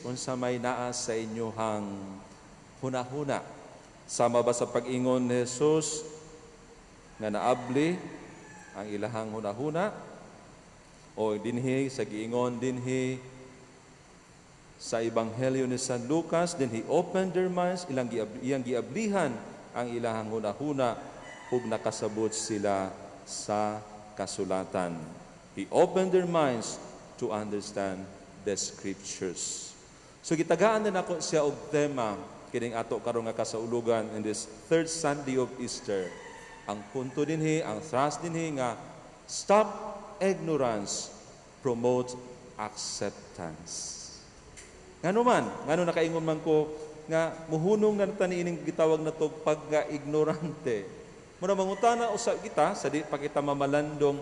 Unsa may naa sa inyohang hunahuna? Sama ba sa pag-ingon ni Jesus nga naabli ang ilahang hunahuna o dinhi sa giingon dinhi sa Ebanghelyo ni San Lucas, then He opened their minds, iyang giablihan ang ilahang hunahuna ug nakasabot sila sa kasulatan. He opened their minds to understand the scriptures. So gitagaan na nako siya og tema kining ato karon nga kasaulugan in this third Sunday of Easter. Ang punto dinhi, ang thrust dinhi nga stop ignorance, promote acceptance. Ngano man, ngano nakaingon man ko nga muhunong na ta niining gitawag na to pagka-ignorante? Muna mangutana usa kita sa di pa kita mamalandong,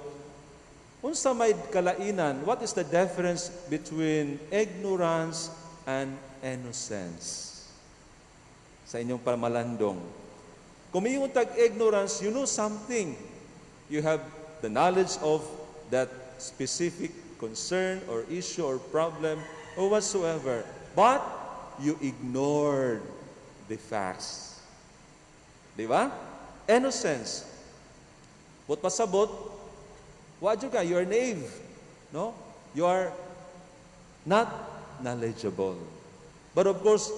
unsa may kalainan? What is the difference between ignorance and innocence? Sa inyong pamalandong. Kung may tag ignorance, you know something. You have the knowledge of that specific concern or issue or problem or whatsoever. But you ignored the facts. Di ba? Innocence. But pasabot, wa ka, you are naive. No? You are not knowledgeable. But of course,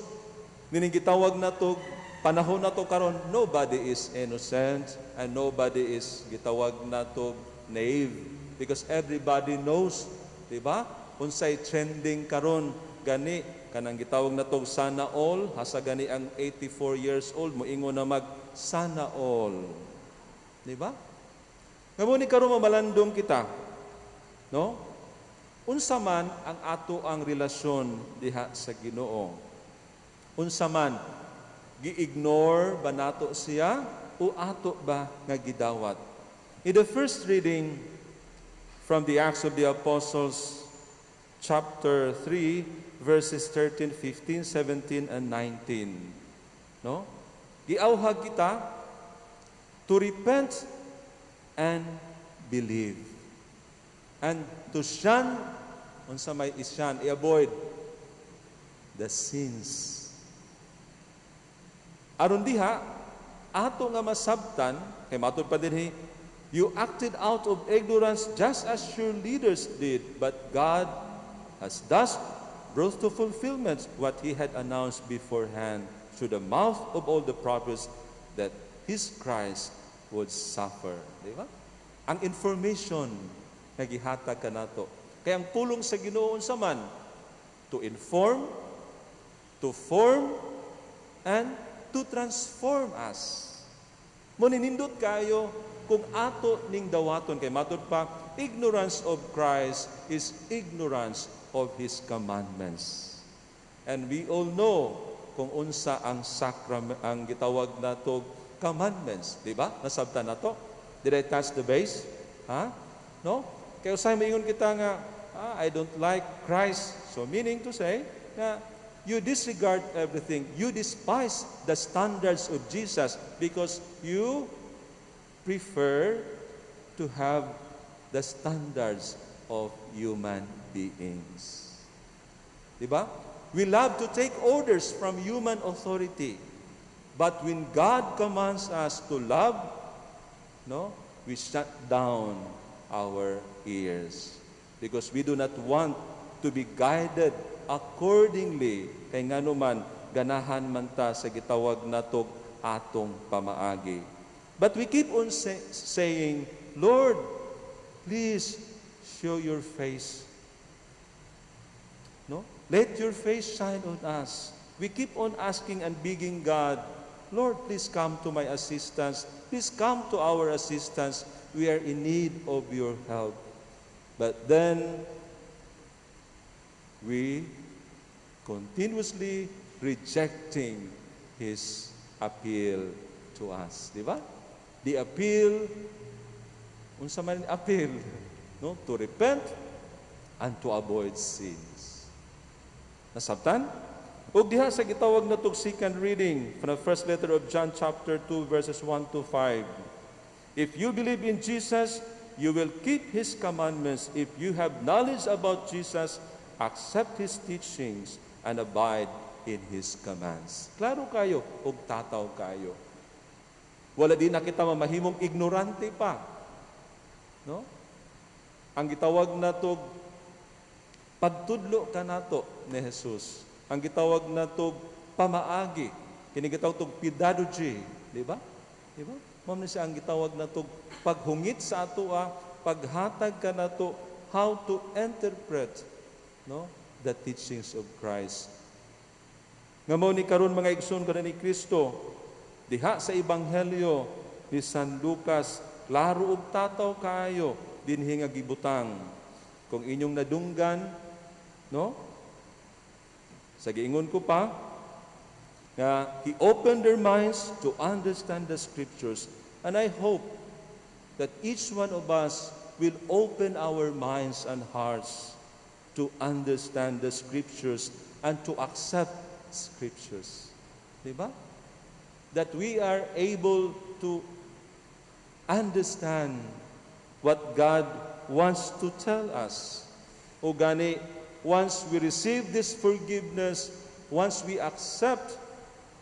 nining gitawag na to, panahon na to karon, nobody is innocent and nobody is gitawag na to naive because everybody knows, di ba? Unsay trending karon gani kanang gitawag na to sana all, hasa gani ang 84 years old moingon na mag sana all. Di ba? Nga ni karon mamalandong kita, no? Unsa man ang ato ang relasyon diha sa Ginoo? Unsa man, gi-ignore ba nato siya o ato ba nga gidawat? In the first reading from the Acts of the Apostles, chapter 3, verses 13, 15, 17, and 19. No? Giawhag kita to repent and believe. And to shun, unsa may i-shun, i-avoid the sins. Aron diha, ato nga masabtan, kay matud pa dinhi, "You acted out of ignorance just as your leaders did, but God has thus brought to fulfillment what He had announced beforehand through the mouth of all the prophets, that His Christ would suffer." Di ba? Ang information nga gihatag kanato. Kaya ang pulong sa Ginoo, unsa man? To inform, to form, and to transform us. Mao nindot kayo kung ato ning dawaton kay matud pa, ignorance of Christ is ignorance of His commandments. And we all know kung unsa ang sacrament, ang gitawag nato commandments, di ba? Nasabtan nato. Did I touch the base? Ha? No? Kaya usahay maingon kita nga, "Ah, I don't like Christ." So meaning to say nga you disregard everything. You despise the standards of Jesus because you prefer to have the standards of human beings. Diba? We love to take orders from human authority. But when God commands us to love, no, we shut down our ears because we do not want to be guided accordingly kay ngano man ganahan man ta sa gitawag natog atong pamaagi. But we keep on saying, "Lord, please show your face. No? Let your face shine on us." We keep on asking and begging God, "Lord, please come to my assistance. Please come to our assistance. We are in need of your help." But then, we continuously rejecting His appeal to us. Di ba? The appeal, unsa man appeal? No? To repent and to avoid sins. Nasabtan? Ug diha sa gitawag na tug second reading from the first letter of John, chapter 2, verses 1 to 5. If you believe in Jesus, you will keep His commandments. If you have knowledge about Jesus, accept His teachings, and abide in His commands. Klaro kayo, ug tataw kayo. Wala din na kita mamahimong ignorante pa. No? Ang gitawag nato pagtudlo kanato ni Jesus. Ang gitawag nato pamaagi. Kini gitawag tog pedagogy, di ba? Di ba? Mao ni siya ang gitawag nato paghungit sa atoa, paghatag kanato how to interpret, no, the teachings of Christ. Nga mao ni karon, mga igsoon ni Kristo, diha sa Ebanghelyo ni San Lucas, klaro ug tataw kaayo dinhi nga gibutang. Kung inyong nadunggan, no? Sa giingon ko pa nga He opened their minds to understand the scriptures, and I hope that each one of us will open our minds and hearts to understand the scriptures and to accept scriptures. Di ba? That we are able to understand what God wants to tell us. O gani, once we receive this forgiveness, once we accept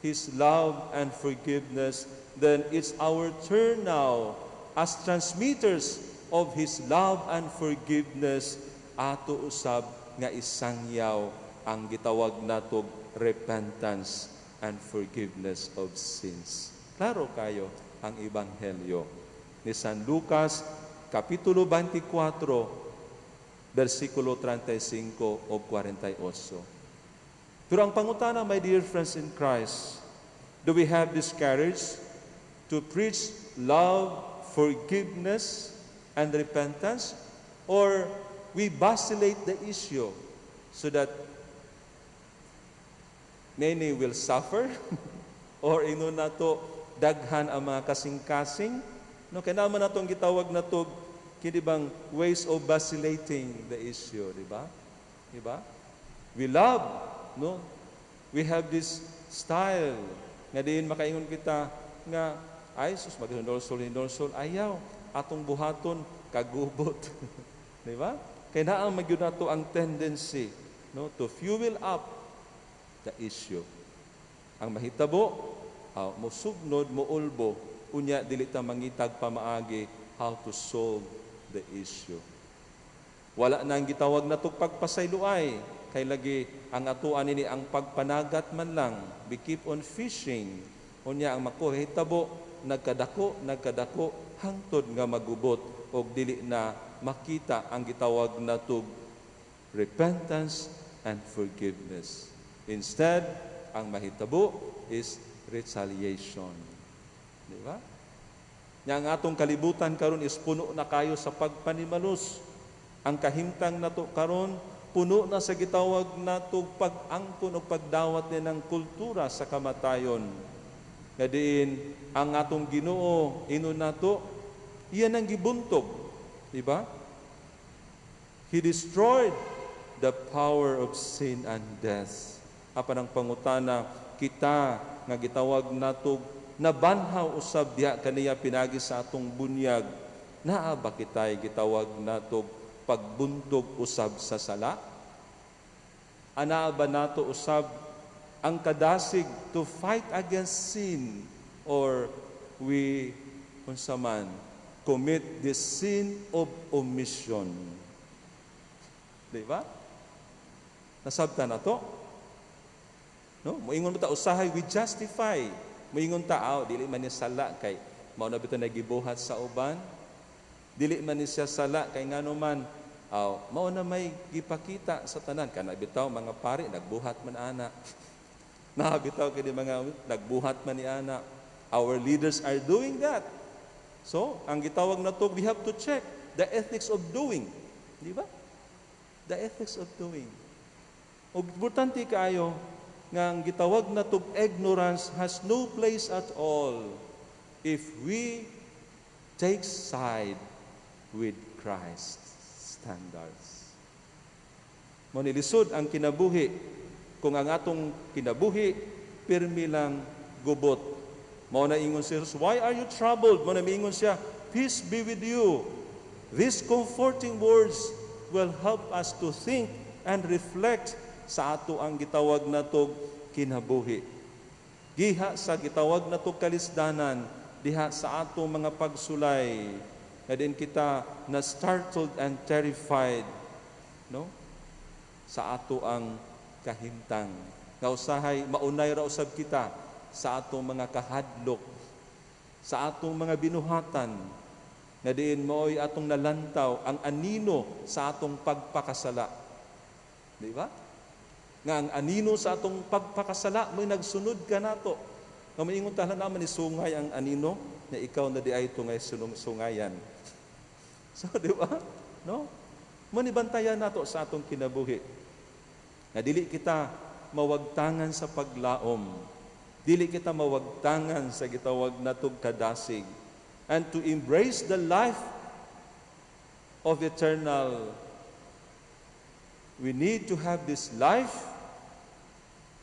His love and forgiveness, then it's our turn now as transmitters of His love and forgiveness, ato usab nga isangyaw ang gitawag natog repentance and forgiveness of sins. Klaro kayo ang Ebanghelyo ni San Lucas, Kapitulo 24, versikulo 35 o 48. Pero ang pangutana, my dear friends in Christ, do we have this courage to preach love, forgiveness, and repentance? Or we vacillate the issue so that many will suffer? Or ingon nato, daghan ang mga kasing-kasing? No, kay naman natong gitawag nato kini bang ways of vacillating the issue, di ba? Di ba? We love, no? We have this style nga diin makaingon kita nga, "Ay sus, maghinulsol hinulsol, ayaw atong buhaton kagubot," di ba? Kay naa man gyud nato ang tendency, no, to fuel up the issue. Ang mahitabo, mosugnod, moulbo, unya dili ta mangitag pamaagi how to solve the issue. Wala na ang gitawag natog pagpasayloay kay lagi ang atuan nini ang pagpanagat man lang. We keep on fishing. Unya ang makuha hitabo, nagkadako, nagkadako hangtod nga magubot og dili na makita ang gitawag natog repentance and forgiveness. Instead, ang mahitabo is retaliation. Di ba? Nya ang atong kalibutan karon is puno na kayo sa pagpanimalus. Ang kahimtang nato karon puno na sa gitawag nato pag-angkon o pagdawat ni ng kultura sa kamatayon. Nga diin ang atong Ginoo, ingon nato, iyan ang gibuntog, di ba? He destroyed the power of sin and death. Apan ang pangutana, kita nga gitawag nato nabanhaw usab diha kaniya pinagi sa atong bunyag, naa ba kitay gitawag nato pagbuntog usab sa sala? Anaa ba nato usab ang kadasig to fight against sin, or we, unsa man, commit the sin of omission? Di ba? Nasabta na to? No? Moingon mo ta usahay, we justify. Moingon ta, "Aw, dili man ni sala kay mao na bitaw nagibuhat sa uban. Dili man ni siya sala kay ngano man aw, mao na may gipakita sa tanan kana bitaw mga pari nagbuhat man ana. Na bitaw kini mga nagbuhat man ni ana. Our leaders are doing that." So, ang gitawag na to, we have to check the ethics of doing. Di ba? The ethics of doing. Ug importante kaayo nga ang gitawag na to ignorance has no place at all if we take side with Christ's standards. Mao nilisod ang kinabuhi kung ang atong kinabuhi pirmi lang gubot. Mao na ingon si Jesus, "Why are you troubled?" Mao na miingon siya, "Peace be with you." These comforting words will help us to think and reflect sa ato ang gitawag natog kinabuhi. Giha sa gitawag natog kalisdanan, diha sa atong mga pagsulay, nga din kita na startled and terrified, no? Sa ato ang kahimtang. Nga usahay maunay ra usab kita sa atong mga kahadlok, sa atong mga binuhatan, nga diin mao'y atong nalantaw ang anino sa atong pagpakasala. Di ba? Nga ang anino sa atong pagpakasala may nagsunod ka nato. Nga maingon ta naman ni sungay ang anino na ikaw na di ay tungay sunong sungayan. So, di ba? No? Manibantayan nato sa atong kinabuhi. Nga dili kita mawagtangan sa paglaom. Dili kita mawagtangan sa gitawag natog kadasig. And to embrace the life of eternal, we need to have this life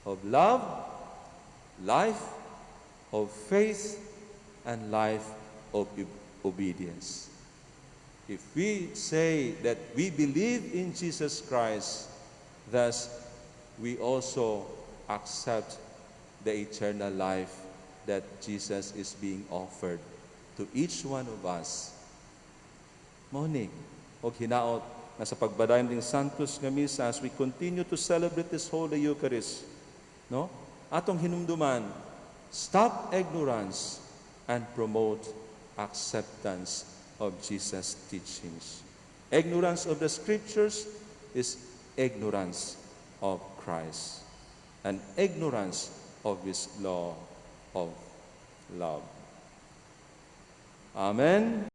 of love, life of faith, and life of obedience. If we say that we believe in Jesus Christ, thus we also accept the eternal life that Jesus is being offered to each one of us. Mao ni, og hinaot na sa pagbadayon ng Santos nga Misa, as we continue to celebrate this Holy Eucharist, no? Atong hinumduman, stop ignorance and promote acceptance of Jesus' teachings. Ignorance of the Scriptures is ignorance of Christ and ignorance of His law of love. Amen.